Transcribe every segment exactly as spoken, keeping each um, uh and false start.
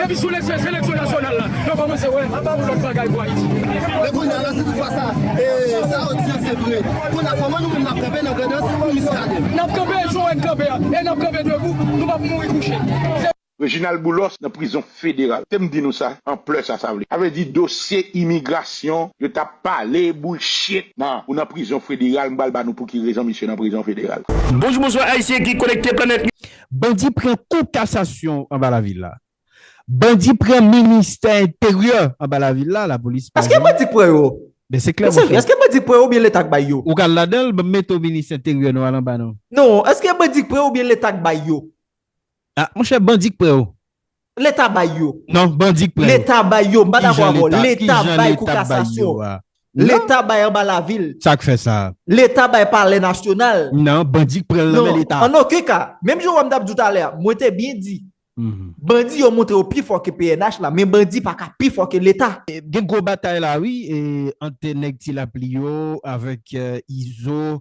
Sou leksyon, seleksyon nasyonal la, nou kòmanse wè lòt bagay pou Ayiti. Men kounye a la, si toutfwa sa, e, sa yo di an se vre, kounye a kòman nou menm n ap kanpe nan Grandans pou misye ale? N ap kanpe jan w wè n kanpe a, e n ap kanpe debou, nou p ap mouri kouche. Reginald Boulos nan prizon federal. Te m di nou sa, anplè sa sa vle. Sa vle di dosye imigrasyon, yo t ap pale bullshit. Nan, ou nan prizon federal, m pral ba nou pou ki rezon misye nan prizon federal. Bonjou, bonswa, Ayisyen ki konekte planèt. Bandi pran kou kasasyon anba lavil la. Bandi pran ministè enteryè anba lavil la, lapolis pa Èske janm bandi k pran yo? Men se klè, Mesye, monchè. Èske bandi k pran yo oubyen Leta k bay yo? Ou ka al ladan l, ban m mete w minis enteryè, nou al anba non. Non, èske bandi k pran yo oubyen Leta k bay yo? Ah, monchè, bandi k pran yo. Leta bay yo. Non, bandi k pran yo. Leta bay yo, m pa dakò avè w. Kijan Leta bay kou kasasyon? Leta bay anba lavil. Sa k fè sa? Leta bay palè nasyonal. Non, bandi k pran l nan men Leta. An okenn ka. Menm jan w wè m t ap di w talè a, mwen te byen di. Bandi yo montre yo pi fò ke P N H la, men bandi pa ka pi fò ke Leta. Gen gwo batay la, wi, e, ant nèg Ti Lapli yo avèk, e, Izo.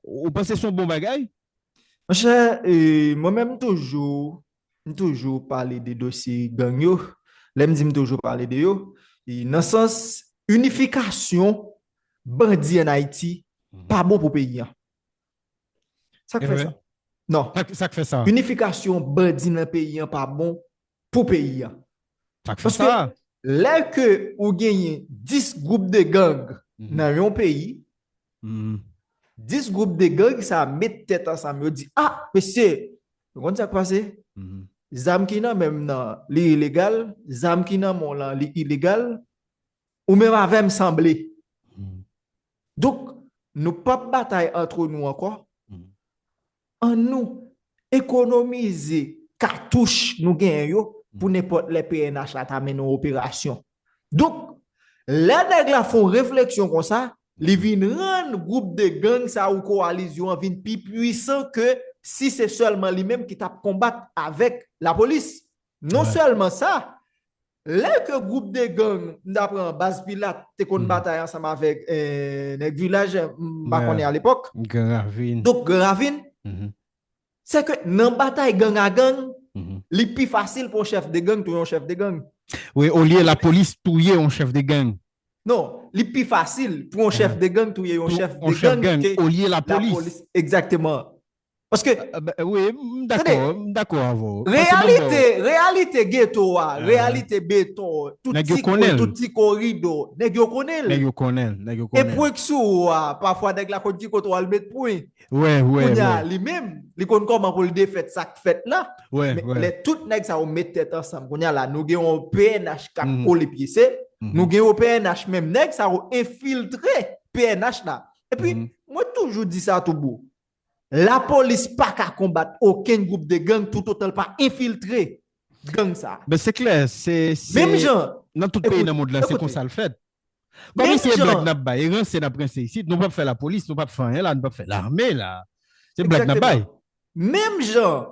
Ou panse se yon bon bagay? Monchè, e, mwen menm m toujou, m toujou pale de dosye gang yo. Lè m di m toujou pale de yo, e, nan sans inifikasyon bandi ann Ayiti pa bon pou peyi a. Sa k fè sa? Non. Sa k fè sa? Inifikasyon bandi nan peyi a pa bon pou peyi a. Sa k fè sa? Paske lè ke ou genyen dis gwoup de gang nan yon peyi, dis gwoup de gang sa met tèt ansanm, yo di, ah, mesye, nou konn sa k pase? Zam ki nan men m nan, li ilegal, zam ki nan men w lan, li ilegal, ou menm avè m sanble. Donk, nou p ap batay antre nou ankò. Ann nou ekonomize katouch nou genyen yo pou nenpòt lè P N H la ta mennen yon operasyon. Donk, lè nèg la fè yon refleksyon konsa, li vin rann gwoup de gang sa ou kowalizyon an vin pi pwisan ke si se sèlman li menm ki t ap konbat avèk lapolis. Non sèlman sa, lè ke gwoup de gang, m ta pran Baz Pilat, te konn batay ansanm avèk, eh, nèg Vilaj, m pa konnen alepòk. Gran Ravin. Donk, Gran Ravin, se ke nan batay gang a gang, li pi fasil pou yon chèf de gang touye yon chèf de gang. Wi, olye lapolis touye yon chèf de gang. Non, li pi fasil pou yon chèf de gang touye yon chèf de gang ke lapolis. Egzakteman. Paske, wi, m dakò, m dakò avè w. Reyalite, reyalite geto a, reyalite beton, tout ti kwen, tout ti koridò, nèg yo konnen l. Nèg yo konnen l, nèg yo konnen l. E pwen k sou ou a, pafwa nèg la konn ki kote w al met pwen. Kounye a, li menm, li konn kòman pou l defèt sa k fèt la. Men lè tout nèg sa yo met tèt ansanm, kounye a la, nou gen yon P N H k ap kole pyese, nou gen yon P N H menm, nèg sa yo enfiltre P N H la. Epi, mwen toujou di sa tou bon. Lapolis pa ka konbat okenn gwoup de gang toutotan l pa enfiltre gang sa. Men se klè, se, se menm jan, nan tout peyi nan mond lan, se konsa l fèt. Kòm si e blag n ap bay, e ranse n ap ranse isit, nou p ap fè lapolis, nou p ap fè anyen la, nou p ap fè lame la. Se blag n ap bay. Menm jan,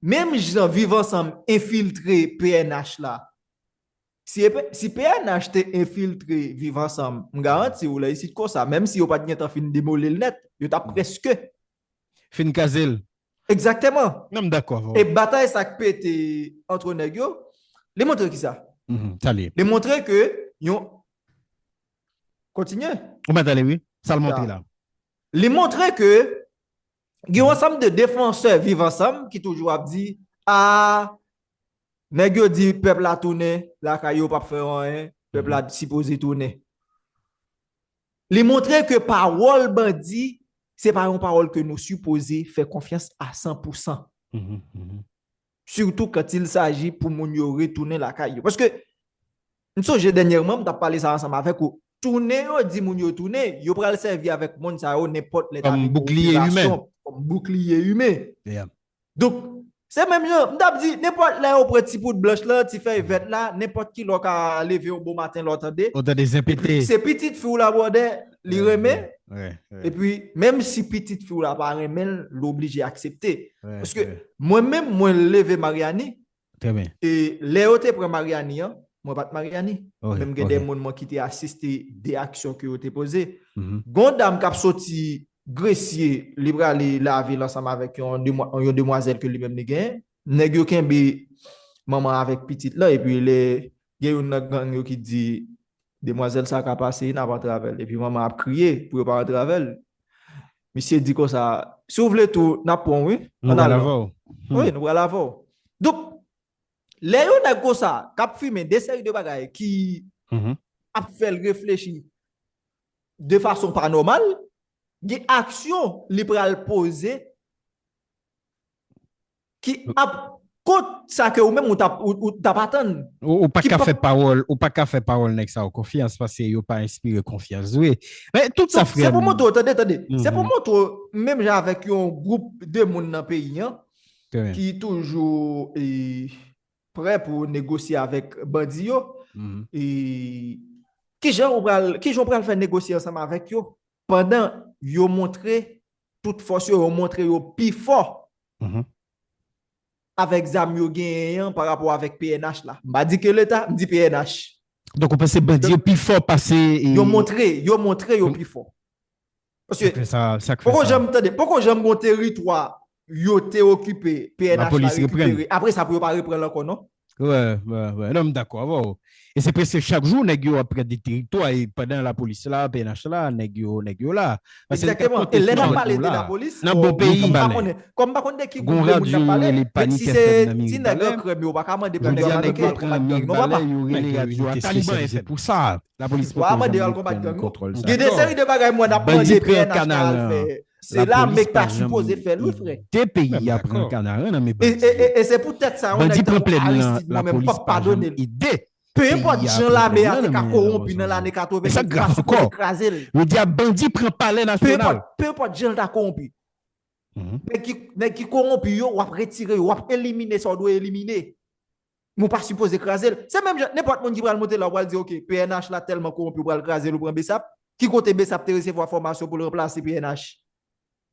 menm jan Viv Ansanm enfiltre P N H la, Si, si P N H te enfiltre Viv Ansanm, m garanti w, lè isit konsa, menm si yo pa t gentan fin demoli l nèt, yo t ap prèske fin kraze l. Egzakteman. Non, m dakò avè w. E batay sa k pete antre nèg yo, li montre ki sa? Sa li ye? Li montre ke yon, kontinye. Ou mèt ale, wi. Sa l montre la. Li montre ke gen yon ansanm de defansè Viv Ansanm ki toujou ap di, a, nèg yo di pèp la tounen lakay yo, p ap fè anyen, pèp la sipoze tounen. Li montre ke pawòl bandi, se pa yon pawòl ke nou sipoze fè konfyans a san pou san. Sitou quand il s'agit pou moun yo retounen lakay yo. Paske, m sonje dènyèman, m t ap pale sa ansanm avèk ou. Tounen yo di moun yo tounen, yo pral sèvi avèk moun sa yo nenpòt lè ta gen yon operasyon kòm boukliye imen. Donk, se menm jan, m t ap di, nenpòt lè yo pran ti poud blanch lan, ti fèy vèt la, nenpòt kilè w ka leve yon bon maten lè w tande. Ou tande zen pete. Epi, se pitit fi w la, brother, li renmen. Epi, menm si pitit fi w la pa renmen l, l oblije aksepte. Paske mwen menm, mwen leve Mariani, e lè yo te pran Mariani an, mwen pa t Mariani. Men m gen de moun mwen ki te asiste de aksyon ke yo te poze. Gon dam k ap soti Gresye, li prale lavil ansanm avèk yon demwa-, yon demwazèl ke li menm li genyen. Nèg yo kenbe manman avèk pitit lan, epi lè gen youn nan gang yo ki di, demwazèl sa ka pase, n ap antre avè l. Epi manman ap kriye pou yo pa antre avè l. Misye di konsa, si w vle tou, n ap pran w, wi. Ann al non. Wi, nou pral avè w. Donk, lè yon nèg konsa, k ap fimen de seri de bagay ki ap fè l reflechi de fason pa nòmal, gen aksyon li pral poze ki ap kont sa ke ou menm ou t ap, ou, ou t ap atann. Ou, ou pa ka fè pawòl, ou pa ka fè pawòl nèg sa yo konfyans paske yo pa enspire konfyans vre. Men tout sa, frè m. Se pou montre w, tande, tande. Se pou montre w, menm jan avèk yon gwoup de moun nan peyi an, ki toujou e, prè pou negosye avèk bandi yo, e, kijan ou pral, kijan ou pral fè negosye ansanm avèk yo pandan yo montre tout fòs yo, yo montre yo pi fò avèk zam yo genyen an pa rapò avèk P N H la. M pa di ke Leta, m di P N H. Donk, ou panse bandi yo pi fò pase, e, yo montre, yo montre yo pi fò. Paske poko janm tande, poko janm gon teritwa yo te okipe, P N H la rekipere. Apre sa, pou yo pa reprann l ankò, non? Wè, wè, wè. Non, m dakò avè w. E se prèske chak jou nèg yo ap pran de teritwa e pandan lapolis la, P N H la, nèg yo, nèg yo la. Egzakteman. E lè n ap pale de lapolis, nan bon peyi, m pa konnen, kòm m pa konn de ki gwoup de moun n ap pale, men si se ti nèg nan krèm yo, w pa ka mande pou nèg yo al konbat gang, non, papa. Yo rele radyo a Taliban F M. Pou sa, lapolis poko janm reprann kontwòl sa. Gen de seri de bagay mwen ap mande P N H la al fè. Se la men k ta sipoze fè l, wi, frè. Ede peyi a pran Kanaran nan men bandi. E, e, e, e se poutèt sa, yon nèg tankou Aristide, mwen menm, m p ap padone l. Pe enpòt jan lame a te ka kowonpi nan lane katrevenkenz, li pa sipoze kraze l. Yo di a bandi pran palè nasyonal. Pe enpòt, pe enpòt jan l ta kowonpi. Nèg ki, nèg ki kowonpi yo, w ap retire yo, w ap elimine sa w dwe elimine. Men w pa sipoze kraze l. Se menm jan, nenpòt moun ki pral monte la, w pral di, "Ok, P N H la tèlman kowonpi, w pral kraze l, ou pran BSAP." Ki kote BSAP te resevwa fòmasyon pou l ranplase P N H?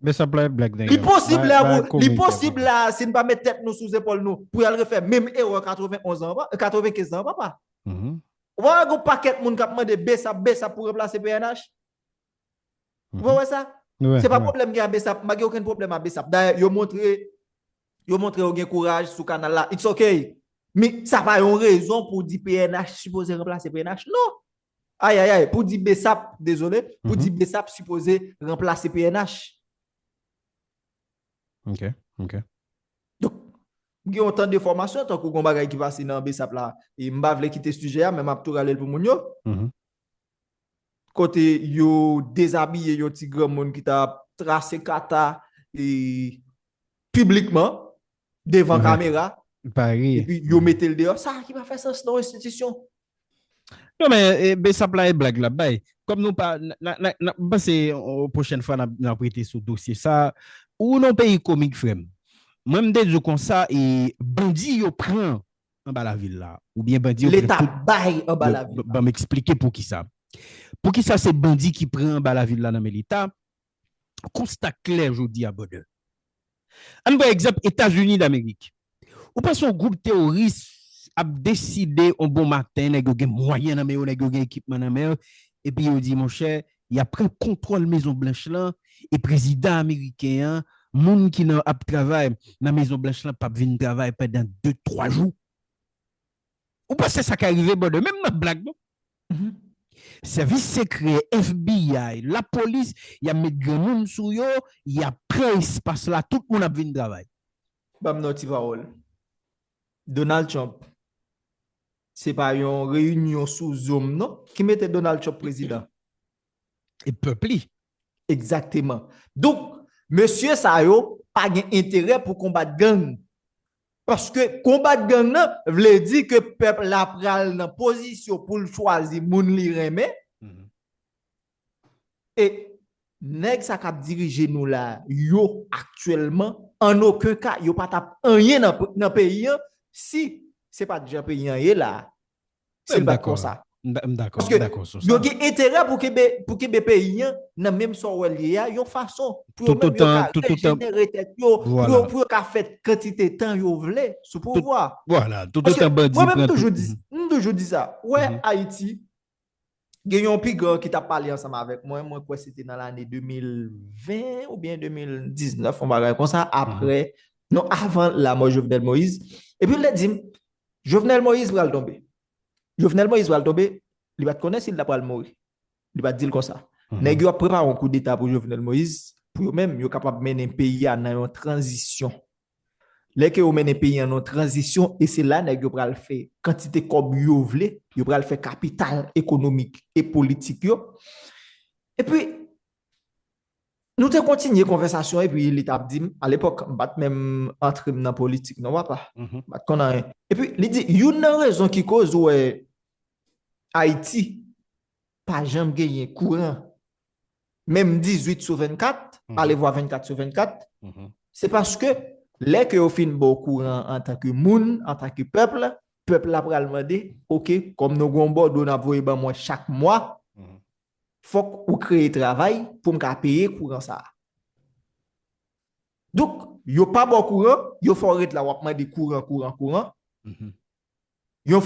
BSAP la e blag, dayè. Li posib la, li posib la, si n pa met tèt nou sou zepòl nou, pou y al refè menm erè katrevenonz an, katrevenkenz an, papa. Ou pa wè gon pakèt moun k ap mande BSAP, BSAP pou ranplase P N H? Ou pa wè sa? Se pa pwoblèm gen a BSAP, m pa gen okenn pwoblèm a BSAP. Dayè, yo montre, yo montre yo gen kouraj sou kanal la. It's ok. Men sa pa yon rezon pou di P N H sipoze ranplase P N H, non. Ayayay, pou di BSAP, dezole, pou di BSAP sipoze ranplase P N H. Ok, ok. Donk, m gen yon tan de fòmasyon, tankou gon bagay ki pase nan BSAP la, e m pa vle kite sijè a, men m ap tou rale l pou moun yo. Kote yo dezabiye yon ti granmoun ki t ap trase kata, e, piblikman, devan kamera, epi yo mete l deyò. Sa ki pa fè sans nan yon enstitisyon. Non, men, e, BSAP la e blag l ap bay. Kòm nou pa, n a, n a, n a, m panse, o, pwochèn fwa n ap, n ap rete sou dosye sa. Ou nan peyi komik, frè m. Mwen, m te di w konsa, e, bandi yo pran anba lavil la, oubyen bandi yo pran tout, Leta bay anba lavil la. Ban m eksplike poukisa. Poukisa se bandi ki pran anba lavil la nan men Leta? Konsta klè jodi a, brother. Ann pran egzanp Etazini Damerik. Ou panse yon gwoup teworis ap deside yon bon maten, nèg yo gen mwayen nan men yo, nèg yo gen ekipman nan men yo, epi yo di, monchè, y ap pran kontwòl Mezon Blanch lan, e prezidan ameriken an, moun ki nan, ap travay nan Mezon Blanch lan p ap vin travay pandan de, twa jou? Ou panse sa ka rive, brother? Menm nan blag, non? Sèvis sekrè, F B I, lapolis, y ap met granmoun sou yo, y ap pran espas la, tout moun ap vin travay. Ban m nan yon ti pawòl. Donald Trump, se pa yon reyinyon sou Zoom, non, ki mete Donald Trump prezidan. E pèp li. Egzakteman. Donk, mesye sa yo pa gen enterè pou konbat gang. Paske konbat gang nan vle di ke pèp la pral nan pozisyon pou l chwazi moun li renmen. E nèg sa k ap dirije nou la, yo aktyèlman, an okenn ka, yo pa t ap anyen nan, nan peyi an si se pa t jan peyi an ye la. Se bat konsa. M dakò, m dakò sou sa. Paske yo gen enterè pou kenbe, pou kenbe peyi an nan menm sa w wè l ye a, yon fason pou yo menm yo ka rejenere tèt yo, pou yo, pou yo ka fè kantite tan yo vle sou pouvwa. Vwala, toutotan bandi pran tout. Mwen menm toujou di, m toujou di sa. Ou wè Ayiti, gen yon pi gran ki t ap pale ansanm avèk mwen, mwen kwè se te nan lane de mil ven oubyen de mil diznèf, yon bagay konsa, apre, non, avan lanmò Jovenel Moïse. Epi l te di m, Jovenel Moïse pral tonbe. Jovenel Moïse pral tonbe, li pa t konnen si l ta pral mouri. Li pa t di l konsa. Nèg yo ap prepare yon koudeta pou Jovenel Moïse, pou yo menm, yo kapab mennen peyi a nan yon tranzisyon. Lè ke yo mennen peyi an nan yon tranzisyon, e se la nèg yo pral fè kantite kòb yo vle, yo pral fè kapital ekonomik e politik yo. Epi, nou te kontinye konvèsasyon, epi li t ap di m, alepòk, m pa t menm antre m nan politik, non, papa. M pa t konn anyen. Epi, li di, youn nan rezon ki koz ou wè Ayiti pa janm genyen kouran, menm dizuit sou vennkat, alevwa vennkat sou vennkat, se paske lè ke yo fin ba w kouran antanke moun, antanke pèp, pèp la pral mande, oke, kòm nou gen yon bòdwo n ap voye ban mwen chak mwa, fòk ou kreye travay pou m ka peye kouran sa a. Donk, yo pa ba w kouran, yo fè w ret la, w ap mande kouran, kouran, kouran. Yon